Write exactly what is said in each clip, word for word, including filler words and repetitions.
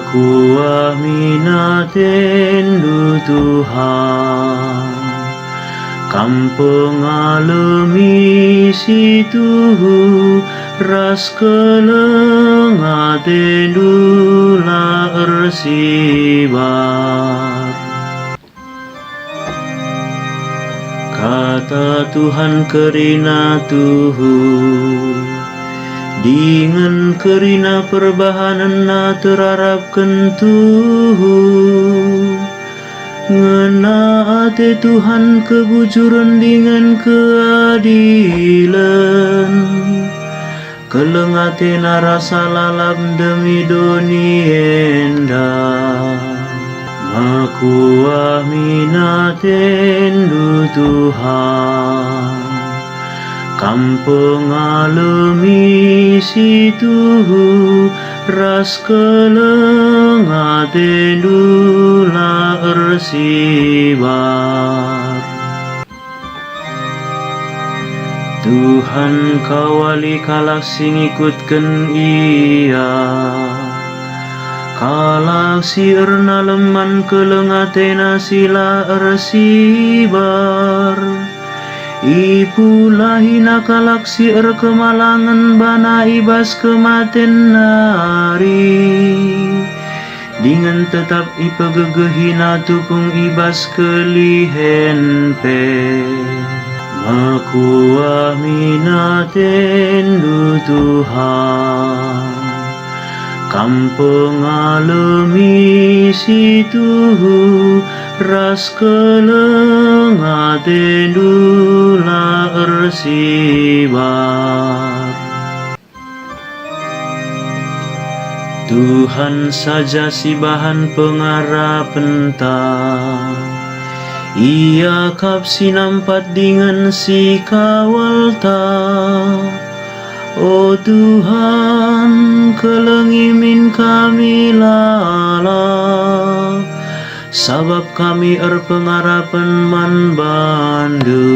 Kuah min atendu Tuhan, Kam pengalemi si tuhu, ras keleng atendu la ersibar. Kata Tuhan kerina tuhu, dingen kerina perbahanenna terarapken tuhu. Ngena ate Tuhan kebujuren dingen keadilen. Keleng atena rasa lalap ndemi doni enda. Mekuah min atendu Tuhan, Kam pengalemi si tuhu, ras keleng atendu la ersibar. Tuhan kawali kalak si ngikutken Ia, kalak si ernalem man keleng atena si la ersibar. Ipulahina kalak si erkemalangen bana i bas kematen nari. Dingen tetap ipegegehina tupung i bas kelihen pe. Mekuah min atendu Tuhan, Kam pengalemi si tuhu, ras keleng atendu la ersibar. Tuhan saja si bahan pengarapenta, Ia kap si nampat dingen si kawalta. O Tuhan, kelengi min kami lalap, sabap kami erpengarapen man bandu.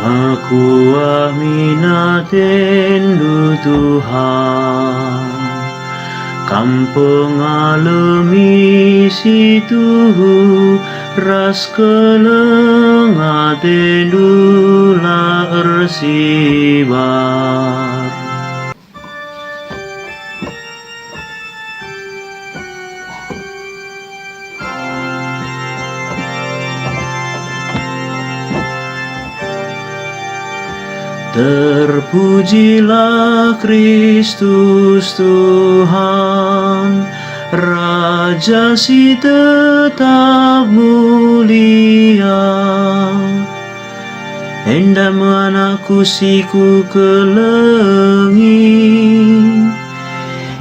Mekuah min atendu Tuhan, Kam pengalemi si tuhu, ras keleng atendu la ersibar. Terpujilah Kristus Tuhan, Raja si tetap mulia. Enda me anakku si kukelengi.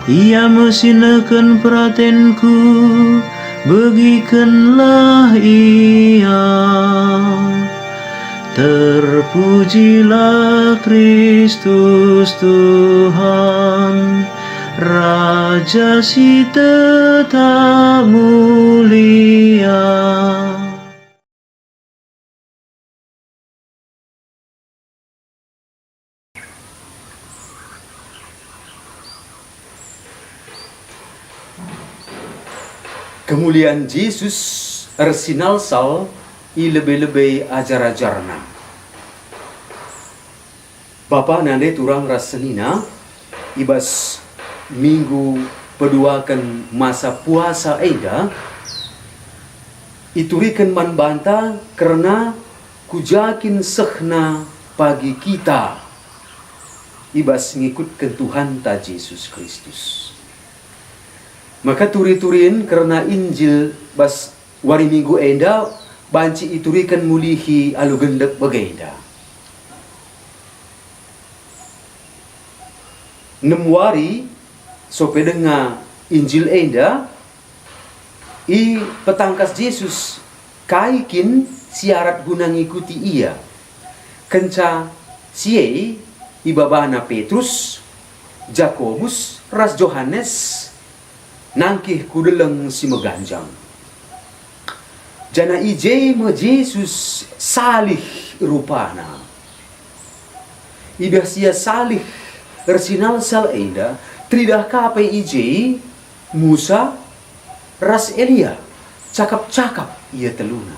Ia me si nehken peratenku, begikenlah Ia. Terpujilah Kristus Tuhan, Raja si tetap mulia. Kemulian Jesus ersinalsal i lebe-lebe ajar-ajarNa. Bapa, nande, turang ras senina, i bas minggu peduaken masa puasa enda, ituriken man banta kerna ku ja kin sehna pagi kita i bas ngikutken Tuhanta Jesus Kristus. Maka turi-turin kerna Injil bas wari Minggu enda banci ituriken mulihi alu gendek bagenda. Enem wari sope denga Injil enda, ipetangkas Jesus kai kin si arap guna ngikuti Ia. Kenca si e, ibabana Petrus, Jakobus, ras Johanes nangkih ku deleng si meganjang. Janah i je me Jesus salih rupana. Idah si Ia salih ersinalsal enda, teridah ka pe i je, Musa ras Elia, cakap-cakap ia teluna.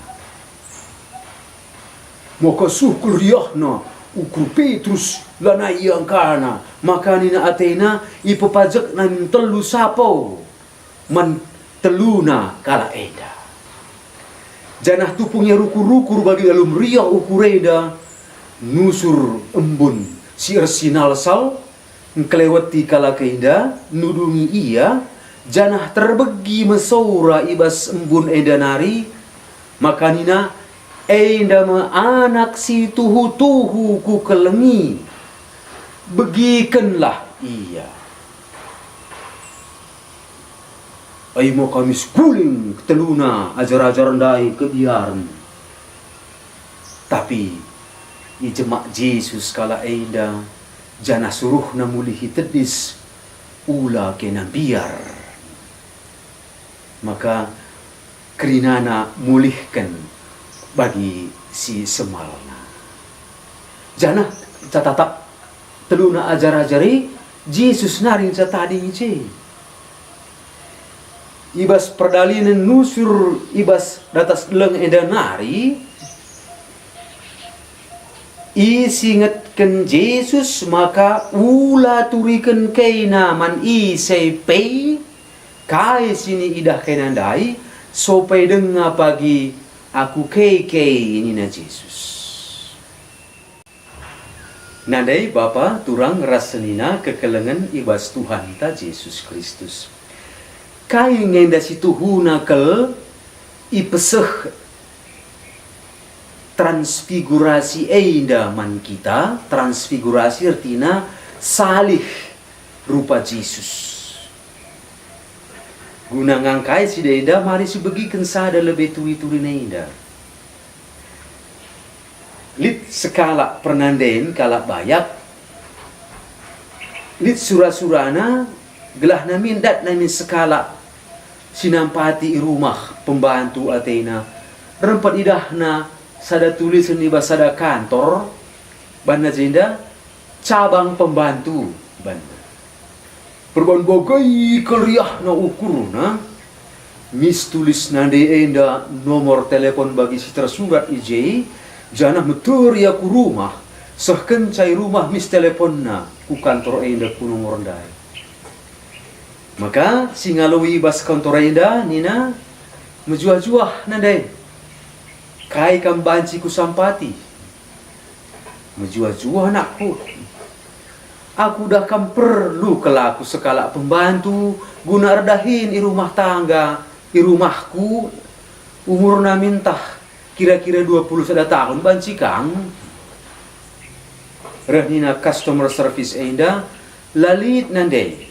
Maka seh kal riahna ukur Petrus, lanai iangkana, maka nina atena, ipepajekna min telu sapo man teluna kalak enda. Janah tupung ia rukur-rukur bagi alu meriah ukur enda, nusur embun si ersinalsal, ngkeleweti kalak enda, nudungi ia, janah terbegi me sora i bas embun enda nari, maka nina, "Enda me Anak si tuhu-tuhu Kukelengi, begikenlah Ia." Ai maka mis guling keteluna ajar-ajar ndai kebiaren. Tapi ijemak Jesus kalak enda, janah suruhNa mulihi tedis, ula kena mbiar. Maka kerinana mulihken bagi si semalna. Janah tatap teluna ajar-ajar e, Jesus nari ngenca tading i je. I bas perdalinen nusur i bas datas deleng enda nari, isingetken Jesus maka ula turiken kaina man ise pe kai si niidah kaina ndai, sopai denga pagi Aku kei-kei, nina Jesus. Nandai bapa, turang ras senina kekelengen i bas Tuhanta Jesus Kristus. Kai nge enda si tuhuna kal ipeseh transfigurasi enda man kita? Transfigurasi ertina salih rupa Jesus. Guna ngangkai si enda mari sibegiken sada lebe turi-turina enda. Lit sekalak pernanden kalak bayak, lit sura-surana, gelahna min datna min sekalak si nampati i rumah pembantu atena, rempet idahna sada tulisen i bas sada kantor, banna jenda cabang pembantu banna. Perban bage keriahna ukurna, mis tulis nande enda nomor telepon bagi si tersurat i je, janah meteri ia ku rumah, seh kenca i rumah mis teleponna ku kantor enda ku nomor ndai. Maka si ngaloi i bas kantor enda nina, "Mejuah-juah nande, kai kam banci kusampati?" "Mejuah-juah, anakku. Aku dah kam perlu kal aku sekalak pembantu guna erdahin i rumah tangga, i rumahku, umurna min ntah kira-kira dua puluh sada tahun banci kang." Reh nina customer service enda, "La lit nande."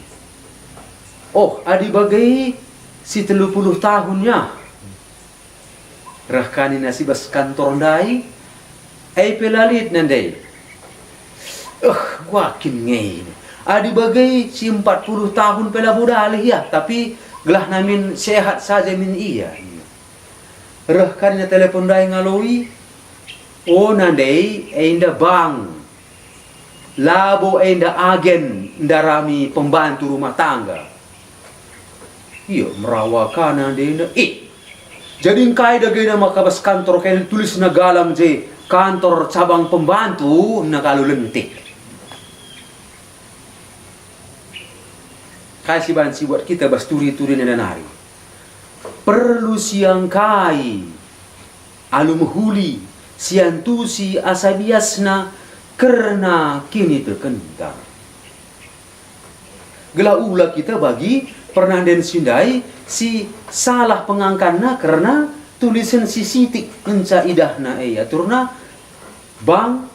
"Oh, adi bage si telu puluh tahun ya." Reh ka nina si bas kantor ndai, "E pe la lit nande." "Eh, gua kin nge. Adi bage si empat puluh tahun pe labo dalih ya, tapi gelahna min sehat saja min ia." Reh ka nina telepon ndai ngaloi, "O nande, enda bank. Labo enda agen ndarami pembantu rumah tangga." Ia merawa ka nande enda, "Eh, jadi engkai dagena maka bas kantor kai tulisna galang je kantor cabang pembantu?" nina kalu lentik. Kai si banci buat kita bas turi-turi enda nari? Perlu siangkai alu mehuli, siantusi asa biasna kerna kinitekenta. Gelah ula kita bagi pernanden si ndai si salah pengangkanna kerna tulisen si sitik ngenca idahna e aturna bank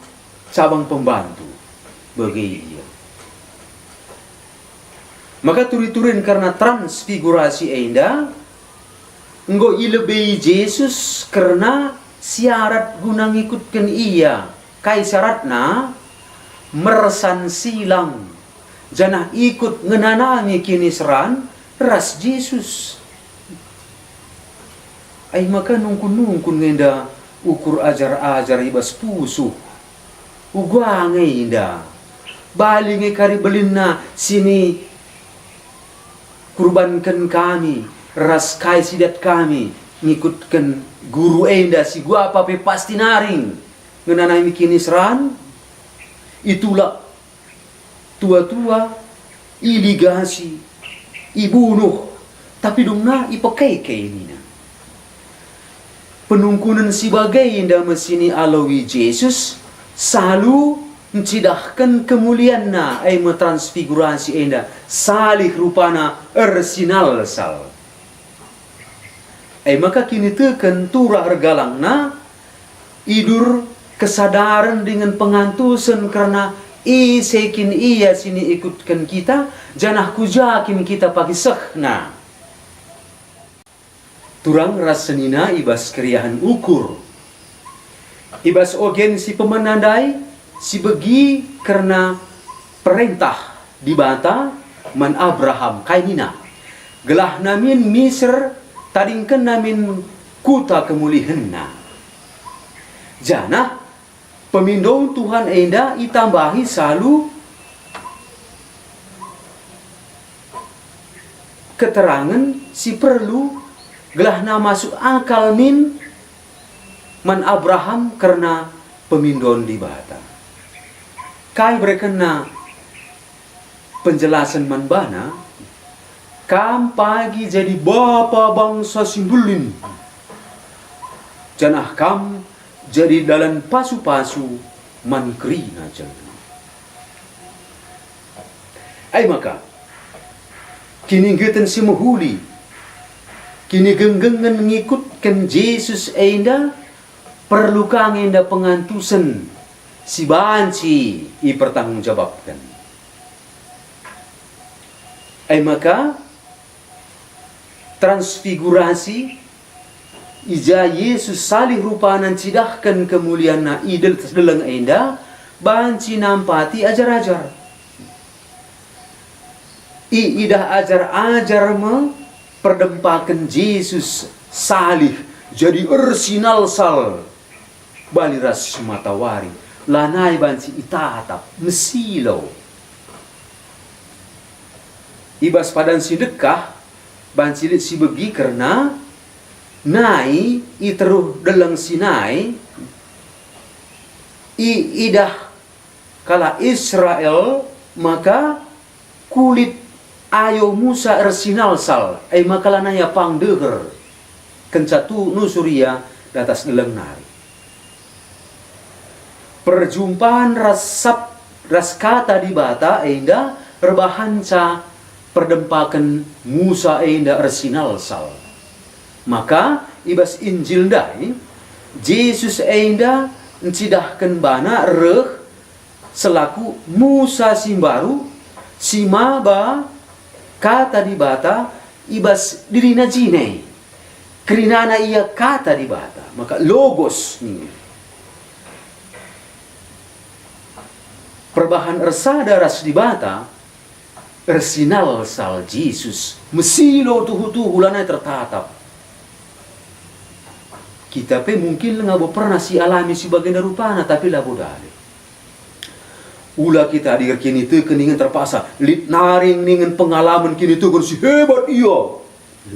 cabang pembantu. Bage ia. Maka turi-turin kerna transfigurasi enda, enggo ilebei Jesus kerna syarat guna ngikutken Ia. Kai syaratna? Mersan silang, janah ikut ngenanami kiniseran ras Jesus. Ai maka nungkun-nungkun nge enda ukur ajar-ajar i bas pusuh. Uga nge enda. Bali nge kari belinna sini Kurbanken kami ras kai si dat kami ngikutken Guru enda si guapa pe pasti naring ngenanami kiniseran, itulak tua-tua, iligasi, ibunuh, tapi dungna ipekeke nina. Penungkunen si bage enda me si nialowi Jesus, salu ncidahken kemulianNa, e me transfigurasi enda, salih rupana ersinalsal. E maka kiniteken turah ergalangna, idur kesadaren dingen pengantusen kerna ise kin ia si niikutken kita, janah ku ja kin kita pagi sehna. Turang ras senina i bas keriahen ukur. I bas ogen si pemena ndai, sibegi kerna perentah Dibata man Abraham, kai nina, "Gelahna min Misir, tadingkenna min kuta kemulihenna." Janah pemindon Tuhan enda itambahi salu keterangen si perlu gelahna masuk akal min man Abraham kerna pemindon Dibata. Kai berekenna penjelasen man bana? Kam pagi jadi bapa bangsa si mbelin, janah kam jadi dalan pasu-pasu man kerina jelma. E maka, kinigeten si mehuli, kinigenggengen ngikutken Jesus enda, perlu ka nge enda pengantusen si banci ipertanggungjawabken. E maka, transfigurasi, i ja Jesus salih rupana ncidahken kemulianNa i del-, deleng enda, banci nampati ajar-ajar. Iidah ajar-ajar me perdempaken Jesus salih jadi ersinalsal bali ras matawari, lanai banci itatap, mesilo. I bas padan si ndekah, banci lit sibegi kerna nai i teruh Deleng Sinai, iidah kalak Israel maka kulit ayo Musa ersinalsal, e maka lanai ia pang deher kenca tu nusur ia datas deleng nari. Perjumpan ras sap-, ras Kata Dibata enda erbahanca perdempaken Musa enda ersinalsal. Maka i bas Injil ndai, Jesus enda ncidahken bana reh selaku Musa si mbaru, si maba Kata Dibata i bas dirina jine. Kerinana ia Kata Dibata, maka Logos nina. Perbahan ersada ras Dibata, ersinalsal Jesus, mesilo tuhu-tuhu, lanai tertatap. Kita pe mungkin labo pernah sialami si bagenda rupana, tapi labo dage. Ula kita adi erkiniteken ningen terpaksa lit naring ningen pengalaman kiniteken si hebat ia.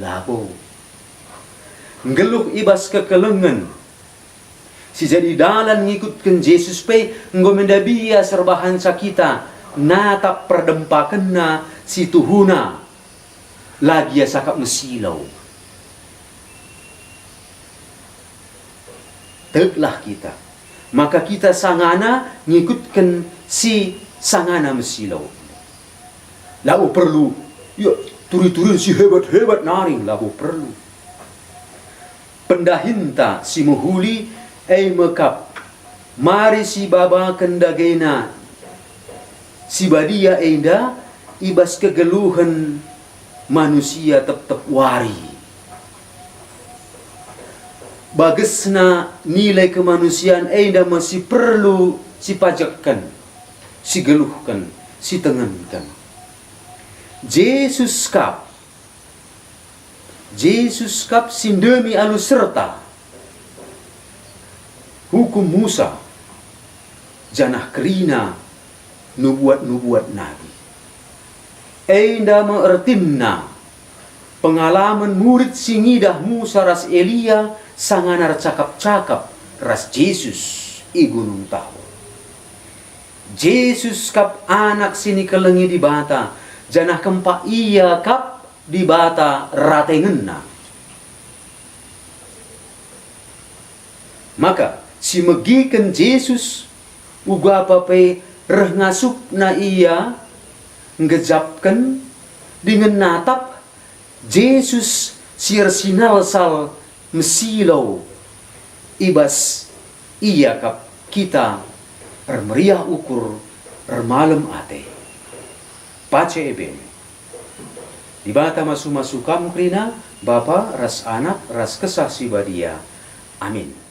Labo. Nggeluh i bas kekelengen si jadi dalan ngikutken Jesus pe enggo menda bias erbahanca kita natap perdempakenna si tuhuna, la gia sakap mesilo. Teklah kita, maka kita sangana ngikutken si sangana mesilo. Labo perlu, ya, turi-turin si hebat-hebat naring, labo perlu. Pendahinta si mehuli e me kap, mari sibabaken dagena si badia enda i bas kegeluhen manusia tep-tep wari. Bagesna nilai kemanusian enda me si perlu sipajekken, sigeluhken, sitengenken. Jesus kap, Jesus kap si ndemi alu serta hukum Musa, janah kerina nubuat-nubuat nabi. Enda me ertinna Pengalamen murid si ngidah Musa ras Elia sangana ercakap-cakap ras Jesus i Gunung Tabor. Jesus kap Anak si nikelengi Dibata, janah kempak Ia kap Dibata ratengenna. Maka, si megiken Jesus, uga pe reh ngasupna Ia, nggejapken dingen natap, Jesus si ersinalsal mesilo i bas Ia kap kita ermeriah ukur, ermalem ate. Pace eben. Dibata masu-masu kam kerina, Bapa ras Anak ras Kesah Si Badia. Amin.